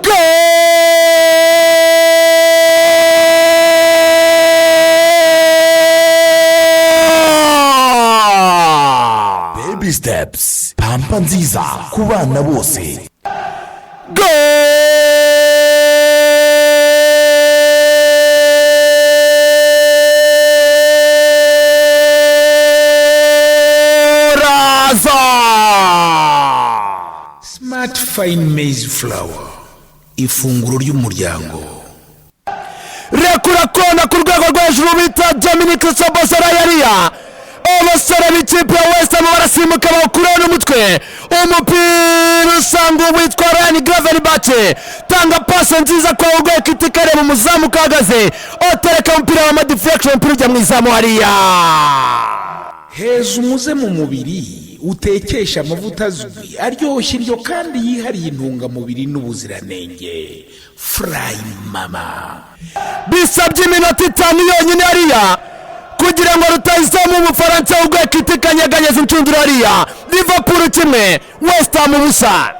Goal! Baby Steps, pampa nziza ku bana bose. Goraza! Smart Fine Maize Flour, ifunguro ry'umuryango. Rekura kona ku rwego rwo hejuru bita Dominic Sobosora yariya. Abasore b'ikipe ya West Ham barasimbuka, bawukuraho n'umutwe. Umupira usanga uwitwa Ryan Gravenberch, tanga pase nziza kwa Hugo Ekitike, areba umuzamu uhagaze, otereka umupira wa deflection, umupira ujya mu izamu hariya. Heza umuze mu mubiri, utekesha amavuta azwi, aryoshya indyo kandi yihariye intungamubiri n'ubuziranenge. Furayi Mama. Bisabye iminota 5 yonyine hariya kugira ngo rutayizamu Umufaransa Hugo Ekitike anyeganyeze inshundura hariya. Liverpool 1, West Ham 0.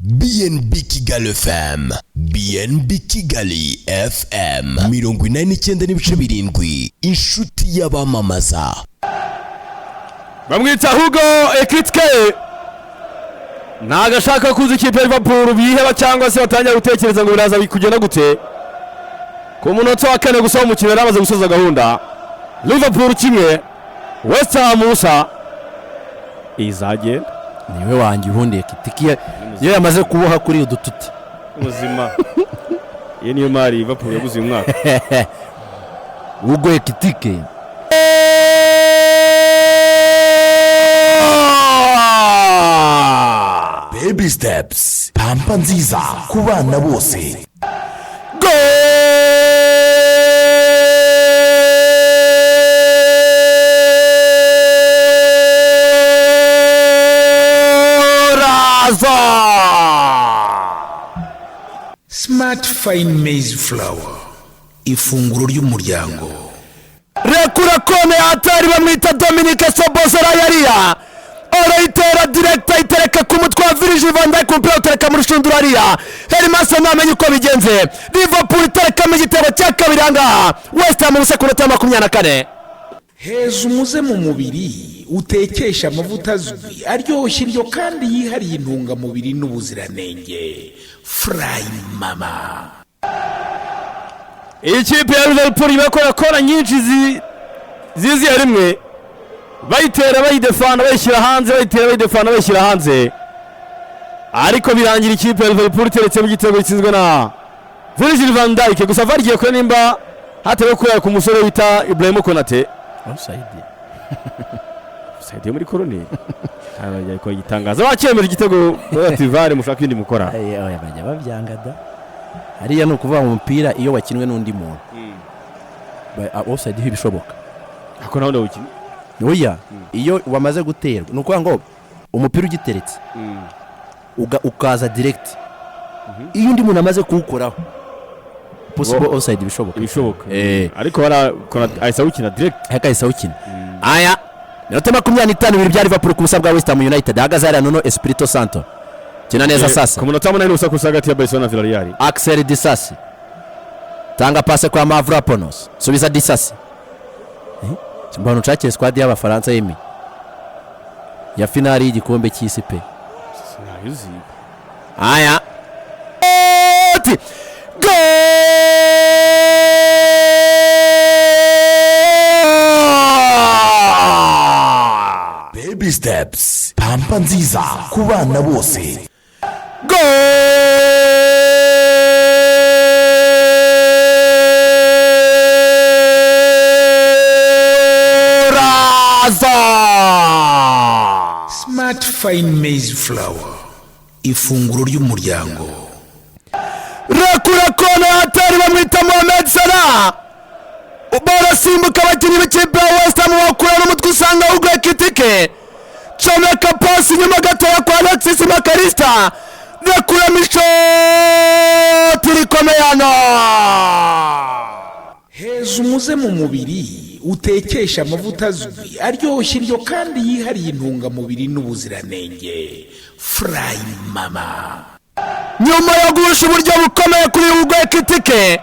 BNB Kigali FM, BNB Kigali FM 89.7, inshuti y'abamamaza. Bamwita Hugo Ekitike, ntabwo ashaka kuza ikipe ya Liverpool biheba cyangwa se batangira gutekereza ngo biraza kugenda gute. Ku munota wa 4 gusa w'umukino yari amaze gusoza gahunda. Liverpool 1, West Ham 0. Izagenda. Niwe wanjye ubundi. Ekitike iyo yamaze kuboha kuri udututi. Ubuzima, iyi niyo mari Liverpool yaguze uyu mwaka. Hugo Ekitike. Baby Steps, pampa nziza ku bana bose. Goraza! Smart Fine Maize Flour, ifunguro ry'umuryango. Rekura kone hatari, bamwita Dominic Sobozora yariya, arayitera direct, ayitereka ku mutwe wa Virgil van Dijk, umupira utereka mu rushundura hariya. Hermansen ntamenye uko bigenze. Liverpool iterekamo igitego cya kabiri ahangaha, West Ham 0 ku minota 24. Heza umuze mu mubiri, utekesha amavuta azwi, aryoshya indyo kandi yihariye intungamubiri n'ubuziranenge. Furayi Mama. Ikipe ya Liverpool ibakora kora nyinshi ziziye rimwe, bayitera, bayidefana, bayishyira hanze, bayitera, bayidefana, bayishyira hanze, ariko birangira ikipe ya Liverpool iteretsemo igitego gitsinzwe na Virgil van Dijk. Gusa varigiye kure nimba hatewe kurera ku musore wita Ibrahim Konate. Offside. Offside yo muri koroni ariko igitangaza bacyemera igitego ati VAR mushaka ibindi mukora. Oya, bajya babyanga da. Hariya ni ukuvuga umupira iyo wakinwe n'undi muntu, offside ibishoboka. Ako naho ndawukina. Oya, iyo wamaze guterwa, ni ukuvuga ngo umupira ugiteretse ukaza direct, iyo undi muntu amaze kuwukoraho, possible offside ibishoboka. Ibishoboka, ariko ahise awukina direct. Ariko ahise awukina. Aya minota 25, 2 bya Liverpool ku busa bwa West Ham United. Ahagaze hariya Nuno Espirito Santo, kina neza sasa. Ku munota 8, 0 ku 0 hagati ya Barcelona na Villarreal. Axel Disasi, tanga pase kwa Mavropanos, subiza Disasi. Mbona unshakire squad y'Abafaransa yemi ya finali y'igikombe cy'isi pe. Aya. Goal! Baby Steps, pampa nziza ku bana bose. Goraza! Smart Fine Maize Flour, ifunguro ry'umuryango. Rekura kona hatari, bamwita Mohamed Salah, barasimbuka abakinnyi b'ikipe ya West Ham, bakura n'umutwe usanga Hugo Ekitike, comeka pasi inyuma gatoya kwa Alexis Makarista, rekuramo ishoti rikomeye hano. Heza umuze mu mubiri, utekesha amavuta azwi, aryoshya indyo kandi yihariye intungamubiri n'ubuziranenge. Furayi Mama. Nyuma yo guhusha uburyo bukomeye kuri Hugo Ekitike,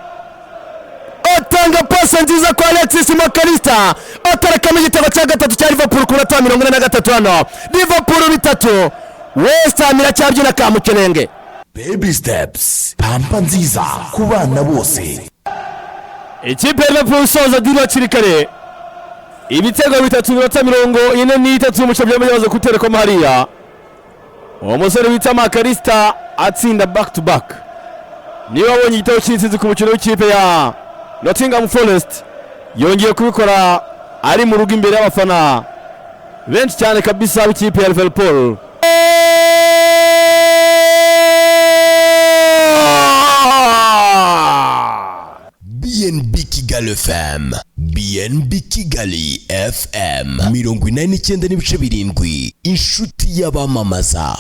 atanga pasi nziza kwa Alexis Mac Allister, atarekamo igitego cya gatatu cya Liverpool ku minota 43. Hano Liverpool 3, West Ham iracyabyina ka mukenenge. Baby Steps, pampa nziza ku bana bose. Ikipe ya Liverpool isoza deal hakiri kare, ibitego bitatu, iminota 43 y'umuco byombi byamaze guterekamo hariya. Uwo musore bita Mac Allister atsinda back to back, niba wabonye igitego cy'intsinzi ku mukino w'ikipe ya Nottingham Forest, yongeye kubikora ari mu rugo imbere y'abafana benshi cyane kabisa b'ikipe ya Liverpool. BNB Kigali FM, BNB Kigali FM 89.7, inshuti y'abamamaza.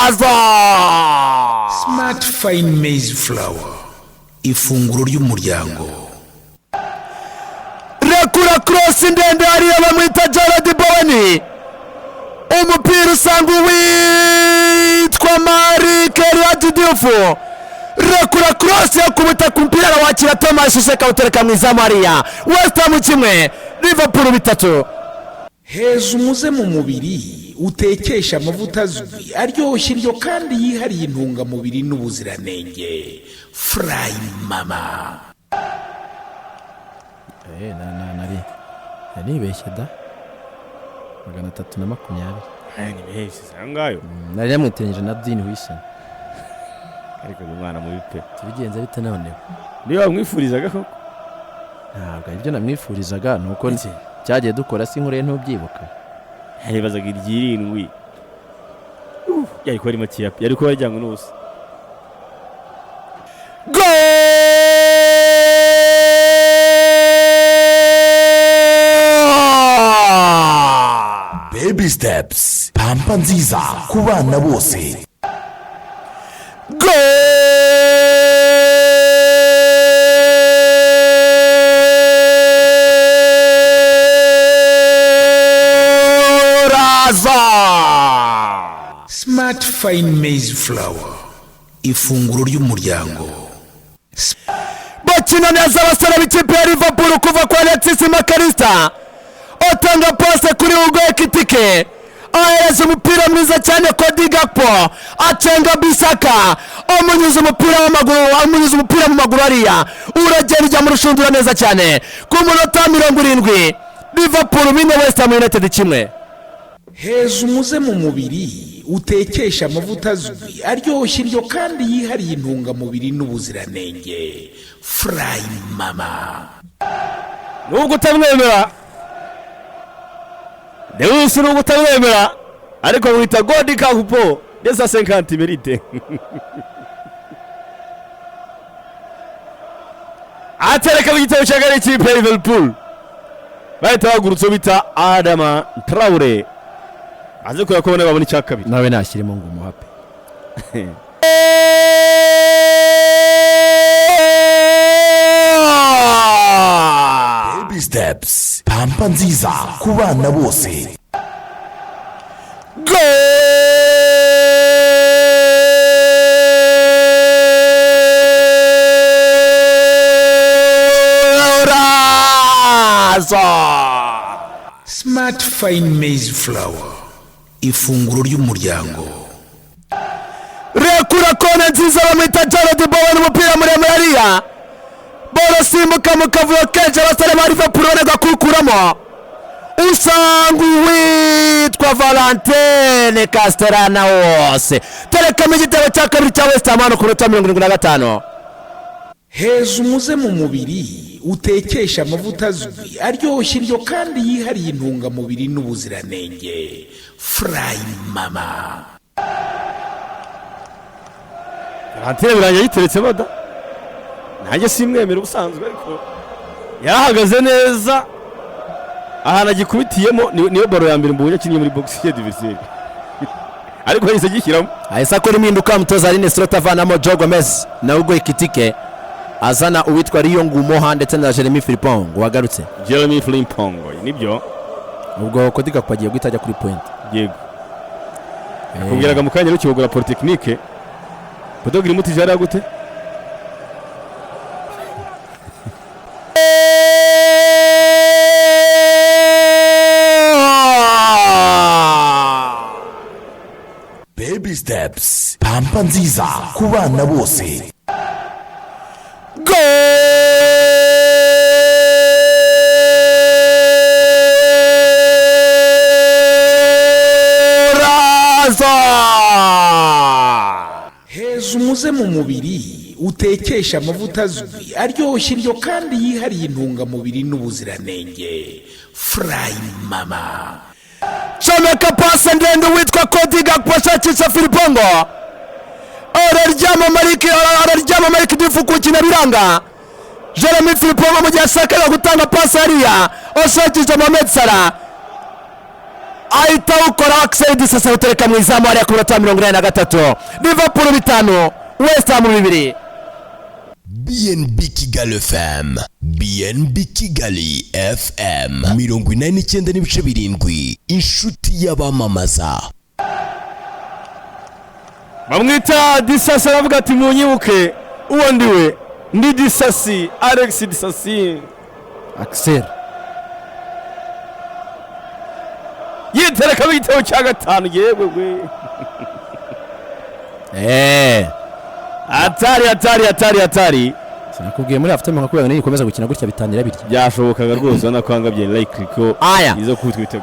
Goraza! Smart Fine Maize Flour, ifunguro ry'umuryango. Rekura cross ndende hariya, bamwita Jarrod Bowen, umupira usanga uwitwa Malick Elhadji Diouf, rekura cross yo kubita ku mupira, arawakira Thomas Soucek, awutereka mu izamu hariya. West Ham 1, Liverpool 3. Heza umuze mu mubiri utekesha amavuta azwi aryoshye indyo kandi yihariye intungamubiri n'ubuziranenge, Furayi Mama. Nari naribeshye da, 320. Ni menshi ayo ngayo. Nari namwitiranyije na Dean Huijsen. Ariko ni umwana mubi pe. Tubigenze bite noneho? Niba wamwifurizaga koko? Ntabwo ibyo namwifurizaga, ni uko cyagiye dukora si nkuriye, ntubyibuka? Yabazaga iry'irindwi, yari kuba ari makeya, yari kuba yajyanywe n'ubusa. Goal! Baby Steps, pampa nziza ku bana bose. Goraza! Smart Fine Maize Flour, ifunguro ry'umuryango. Bakina neza abasore b'ikipe ya Liverpool, kuva kwa Alexis Mac Allister, atanga pase kuri Hugo Ekitike, ahereza umupira mwiza cyane Cody Gakpo, acenga Bisaka, amunyuza umupira w'amaguru, amunyuza umupira mu maguru hariya, uragenda ujya mu rushundura neza cyane. Ku munota 70, Liverpool 4, West Ham United 1. Heza umuze mu mubiri utekesha amavuta azwi aryoshye indyo kandi yihariye intungamubiri n'ubuziranenge, Furayi Mama. Nubwo utamwemera Lewis, nubwo utamwemera, ariko wita Godi Gakpo desa 50 mérite, atereka mu gitabo cya gare ikipe ya Liverpool. Bahita bahagurutse bita Adama Traore, aze kureba ko babona icya kabiri. Nawe nashyiremo ngo umuhape. Baby Steps, pampa nziza ku bana bose. Goraza! Smart Fine Maize Flour, ifunguro ry'umuryango. Rekura kona nziza, bamwita Jarrod Bowen, umupira muremure hariya, boro simbuka mu kavuyo kenshi, abasore ba Liverpool banega kuwukuramo, usanga uwitwa Valentin Castellanos terekamo igitego cya kabiri cya West Ham hano ku minota 75. Heza umuze mu mubiri utekesha amavuta azwi aryoshye indyo kandi yihariye intungamubiri n'ubuziranenge, Furayi Mama. Valentine birangiye yiteretsemo da. Nanjye simwemera ubusanzwe, ariko yarahagaze neza ahantu agikubitiyemo. Niyo baro ya mbere mbonye akinnye muri box ya adversaire. Ariko yahise agishyiramo. Ahise akora impinduka umutoza Arne Slot, avanamo Joe Gomez na Hugo Ekitike, azana uwitwa Rio Ngumoha ndetse na Jeremy Frimpong wagarutse. Jeremy Frimpong, nibyo. Ubwo Cody Gakpo agiye guhita ajya kuri point. Yego, kubwiraga mu kanya rukibogora Polytechnique Bodo Glimt jara gute. Baby Steps, pampa nziza ku bana bose. Goraza! Heza umuze mu mubiri, utekesha amavuta azwi, aryoshya indyo kandi yihariye intungamubiri n'ubuziranenge. Furayi Mama. Comeka pase ndende witwa Cody Gakpo ashakisha Frimpong, araryama Mariki, araryama Mariki Difu kukina biranga. Jeremy Frimpong mu gihe ashakaga gutanga pase hariya ashakisha Mohamed Salah, ahita awukora Axel Disasi, awutereka mu izamu hariya ku minota 83. Liverpool 5, West Ham 2. BNB Kigali FM, BNB Kigali FM 89.7, inshuti y'abamamaza. Bamwita Disasi, aravuga ati: "Munyibuke uwo ndiwe, ndi Disasi, Alex Disasi." Axel. Yiterekamo igitego cya gatanu, yewe we! Atari, atari, atari, atari. Sinakubwiye muri afite 24 ikomeza gukina gutya bitangira birya. Byashobokaga rwose, ubona ko hangabye likely ko Aya. izo kubitwa ibitego.